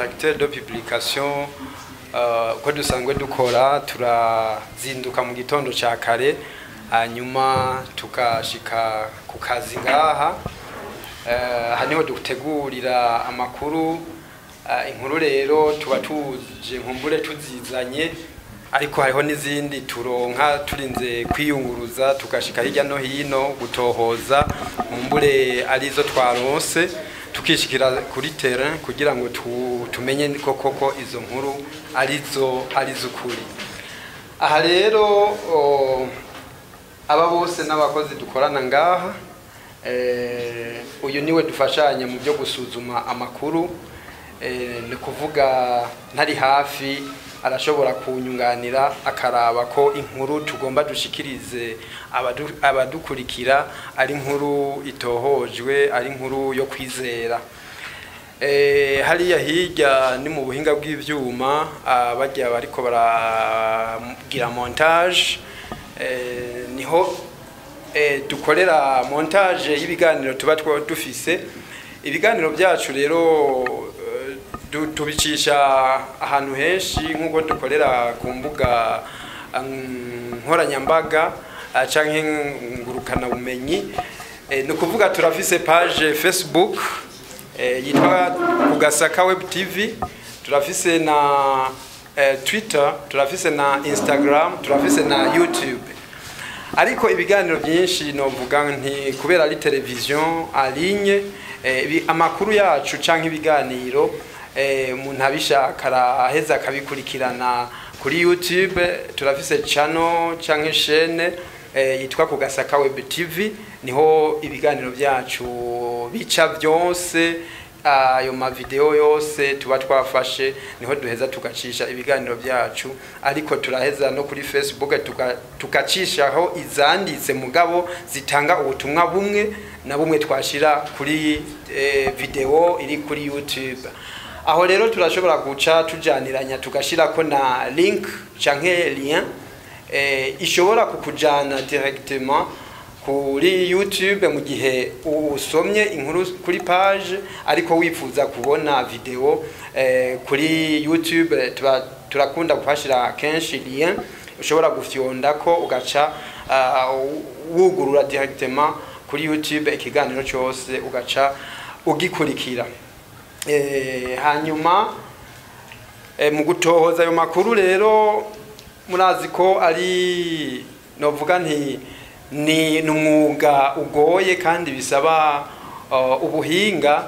Directeur de publication, uko dusanzwe dukora, turazinduka mu gitondo ca kare, hanyuma tukashika ku kazi ngaha. Aha niho dutegurira amakuru. Inkuru rero tuba tuje nkumbure tuzizanye, ariko hariho n'izindi turonka turinze kwiyunguruza tugashika hirya no hino gutohoza, nkumbure arizo twaronse tukishikira kuri terrain kugira ngo tumenye ko koko izo nkuru arizo arizukuri. Aha rero aba bose n'abakozi dukorana ngaha. Uyu niwe dufashanya mu byo gusuzuma amakuru, ni kuvuga ntari hafi arashobora kunyunganira akaraba ko inkuru tugomba dushikirize abadukurikira ari inkuru itohojwe, ari inkuru yo kwizera. Hariya hirya ni mu buhinga bw'ivyuma, bajya bariko baragira montage, niho dukorera montage y'ibiganiro tuba dufise. Ibiganiro byacu rero tubicisha ahantu henshi, nk'uko dukorera ku mbuga nkoranyambaga canke ngurukana bumenyi. Ni ukuvuga turafise page Facebook yitwa Kugasaka Web TV, turafise na Twitter, turafise na Instagram, turafise na YouTube. Ariko ibiganiro byinshi, novuga nti kubera ari television en ligne, amakuru yacu canke ibiganiro, umuntu abishaka araheza akabikurikirana kuri YouTube. Turafise channel canke chaîne yitwa Kugasaka Web TV, niho ibiganiro byacu bica byose. Ayo mavideo yose tuba twafashe niho duheza tugacisha ibiganiro byacu, ariko turaheza no kuri Facebook tugacishaho izanditse, mugabo zitanga ubutumwa bumwe na bumwe twashira kuri video iri kuri YouTube. Aho rero turashobora guca tujaniranya tugashirako na link canke lien ishobora kukujana directement kuri YouTube mu gihe usomye inkuru kuri page ariko wifuza kubona video kuri YouTube. Tuba turakunda kuhashira kenshi lien ushobora gufyonda ko ugaca wugurura directement kuri YouTube ikiganiro cyose ugaca ugikurikira. Hanyuma mu gutohoza ayo makuru rero, murazi ko ari novuga nti ni umwuga ugoye kandi bisaba ubuhinga.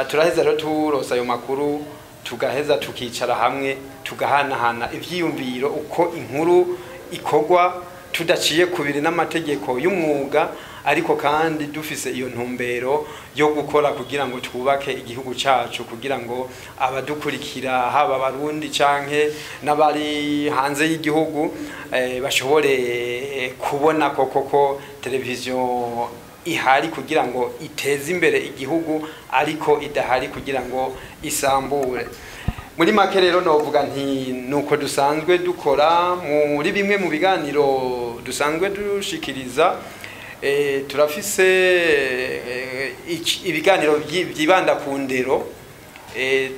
Turaheza rero turosa ayo makuru, tugaheza tukicara hamwe tugahanahana ivyiyumviro uko inkuru ikorwa tudaciye kubiri n'amategeko y'umwuga, ariko kandi dufise iyo ntumbero yo gukora kugira ngo twubake igihugu cacu, kugira ngo abadukurikira, haba Abarundi canke n'abari hanze y'igihugu, bashobore kubona koko ko televiziyo ihari kugira ngo iteze imbere igihugu, ariko idahari kugira ngo isambure. Muri make rero novuga nti nuko dusanzwe dukora. Muri bimwe mu biganiro dusanzwe dushikiriza, turafise ibiganiro byibanda ku ndero,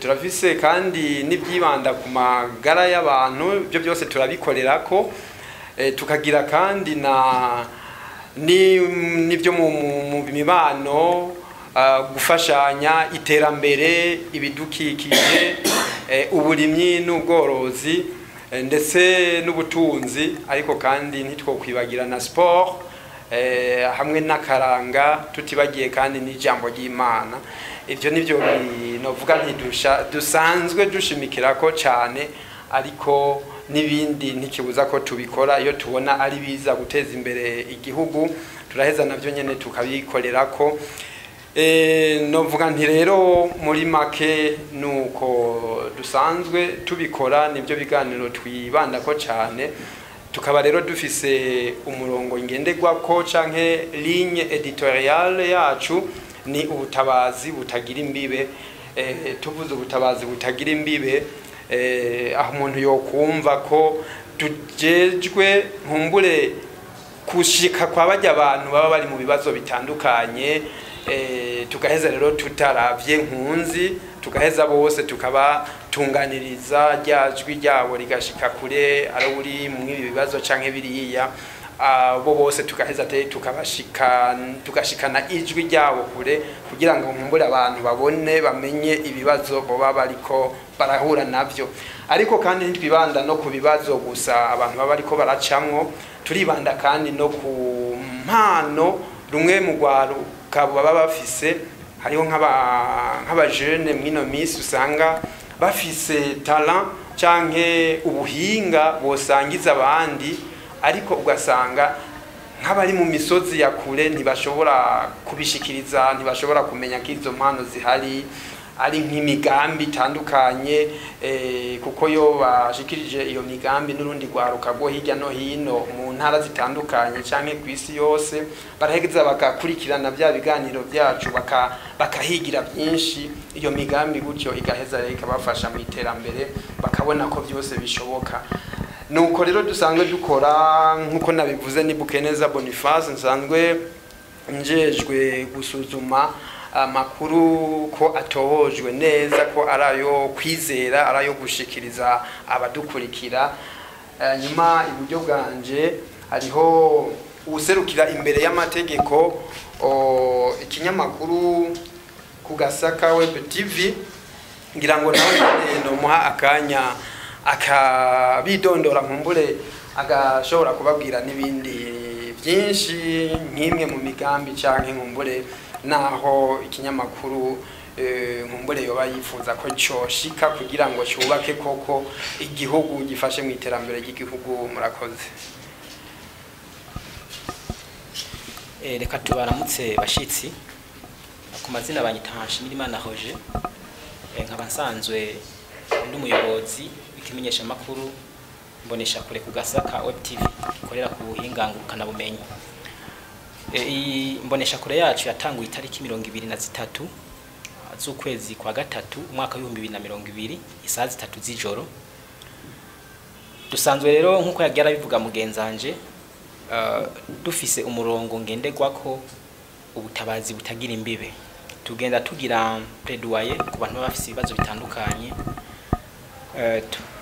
turafise kandi n'ibyibanda ku magara y'abantu. Ibyo byose turabikorera ko, tukagira kandi na n'ibyo mu mibano, gufashanya, iterambere, ibidukikije, uburimyi n'ubworozi, ndetse n'ubutunzi, ariko kandi ntitwokwibagira na sport, hamwe n'akaranga, tutibagiye kandi n'ijambo ry'Imana. Ibyo nibyo novuga ntidusha dusanzwe dushimikira ko cyane, ariko n'ibindi ntikibuza ko tubikora. Iyo tubona ari biza guteza imbere igihugu, turaheza navyo nyene tukabikorera ko. Novuga nti rero muri make nuko dusanzwe tubikora, nibyo biganiro twibanda ko cyane. Tukaba rero dufise umurongo ngenderwako canke ligne éditoriale yacu ni ubutabazi butagira imbibe. Tuvuze ubutabazi butagira imbibe, aho umuntu yokumva ko tujejwe nkumbure kushika kwa bajya abantu baba bari mu bibazo bitandukanye. Tugaheza rero tutaravye nkunzi, tugaheza bose tukabatunganiriza, rya jwi ryabo rigashika kure, ari uri mw'ibi bibazo canke biriya, abo bose tugaheza te tukabashika, tugashikana ijwi ryabo kure, kugira ngo nkumbure abantu babone, bamenye ibibazo boba bariko barahura navyo. Ariko kandi ntitwibanda no ku bibazo gusa abantu baba bariko baracamwo, turibanda kandi no ku mpano rumwe mu rwaruka baba bafise. Hariho nk'abajene mw'ino minsi usanga bafise talent canke ubuhinga bosangiza abandi, ariko ugasanga nk'abari mu misozi ya kure ntibashobora kubishikiriza, ntibashobora kumenya ko izo mpano zihari, ari nk'imigambi itandukanye, kuko yo bashikirije iyo migambi n'urundi rwaruka rwo hirya no hino mu ntara zitandukanye canke ku isi yose, baraheza bagakurikirana bya biganiro byacu, bakahigira byinshi. Iyo migambi gutyo igaheza rero ikabafasha mu iterambere, bakabona ko byose bishoboka. Nuko rero dusanzwe dukora. Nk'uko nabivuze, ni Bukeneza Boniface, nsanzwe njejwe gusuzuma amakuru ko atohojwe neza, ko ari ayo kwizera, ari ayo gushikiriza abadukurikira. Nyuma iburyo bwanje hariho uwuserukira imbere y'amategeko ikinyamakuru ku Gasaka Web TV. Ngira ngo nawe nyene nomuha akanya akabidondora, nkumbure agashobora kubabwira n'ibindi byinshi, nk'imwe mu migambi canke nkumbure naho ikinyamakuru nkumbure yoba yifuza ko coshika kugira ngo cyubake koko igihugu, gifashe mu iterambere ry'igihugu. Murakoze. Reka tubaramutse bashitsi. Ku mazina banyita Nshimirimana Roger, nkaba nsanzwe ndi umuyobozi w'ikimenyeshamakuru mbonesha kure ku Gasaka Web TV ikorera ku buhinga ngurukanabumenyi. Iyi mbonesha kure yacu yatanguye itariki 23 z'ukwezi kwa gatatu umwaka w'2020, isaha 3 z'ijoro. Dusanzwe rero, nk'uko yagiye arabivuga mugenzanje, dufise umurongo ngenderwako, ubutabazi butagira imbibe. Tugenda tugira plaidoyer ku bantu baba bafise ibibazo bitandukanye,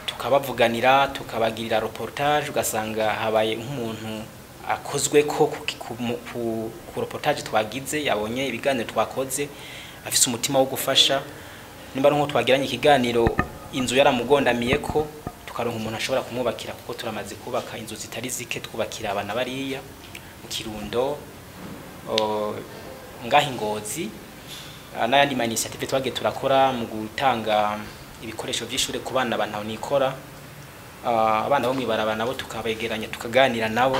tukabavuganira, tukabagirira reportage. Ugasanga habaye nk'umuntu akozwe ko ku reportage twagize, yabonye ibiganiro twakoze, afise umutima wo gufasha. Nimba ari nko twagiranye ikiganiro, inzu yaramugondamiye, ko tukaronka umuntu ashobora kumwubakira, kuko turamaze kubaka inzu zitari zike, twubakira abana bariya mu Kirundo, ngaha i Ngozi, n'ayandi ma initiative twagiye turakora mu gutanga ibikoresho vy'ishure ku bana bantaho nikora. Abana bo mw'ibarabara nabo tukabegeranya, tukaganira nabo,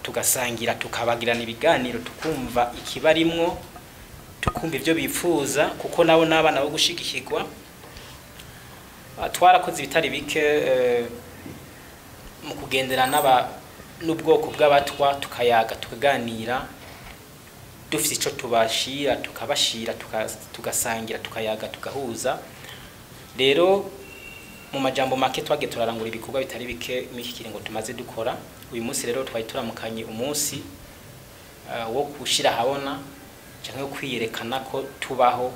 tugasangira, tukabagirana ibiganiro, tukumva ikibarimwo, tukumva ivyo bifuza, kuko nabo n'abana bo gushigikirwa. Twarakoze ibitari bike mu kugendera n'aba n'ubwoko bw'abatwa, tukayaga, tukaganira, dufite ico tubashira tukabashira, tugasangira, tukayaga, tugahuza. Rero mu majambo make, twagiye turarangura ibikorwa bitari bike muri iki kiringo tumaze dukora. Uyu munsi rero twari turamukanye umunsi wo gushira ahabona canke wo kwiyerekana ko tubaho,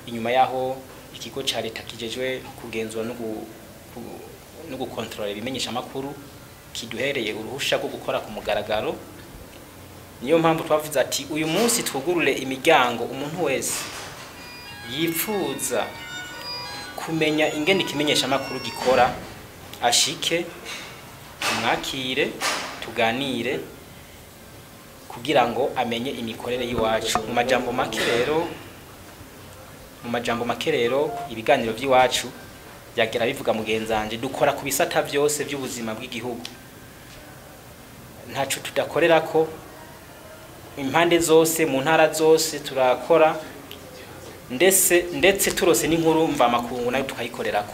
inyuma yaho ikigo ca leta kijejwe kugenzura no gukontorora ibimenyesha amakuru kiduhereye uruhusha rwo gukora ku mugaragaro. Niyo mpamvu twavuze ati uyu munsi twugurure imiryango, umuntu wese yipfuza kumenya ingene ikimenyesha amakuru gikora ashike, tumwakire, tuganire kugira ngo amenye imikorere y'iwacu. Mu majambo make rero, ibiganiro by'iwacu byagera bivuga mugenzanje, dukora ku bisata byose by'ubuzima bw'igihugu, ntaco tudakorera ko, impande zose, mu ntara zose turakora, ndetse turose n'inkuru mvamakungu nayo tukayikorerako.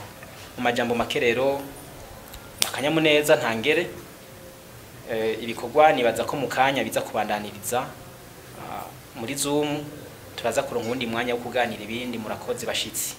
Mu majambo make rero, akanyamuneza ntangere. Ibikorwa nibaza ko mu kanya biza kubandaniriza muri Zoom, turaza kuronka uwundi mwanya wo kuganira ibindi. Murakoze bashitsi.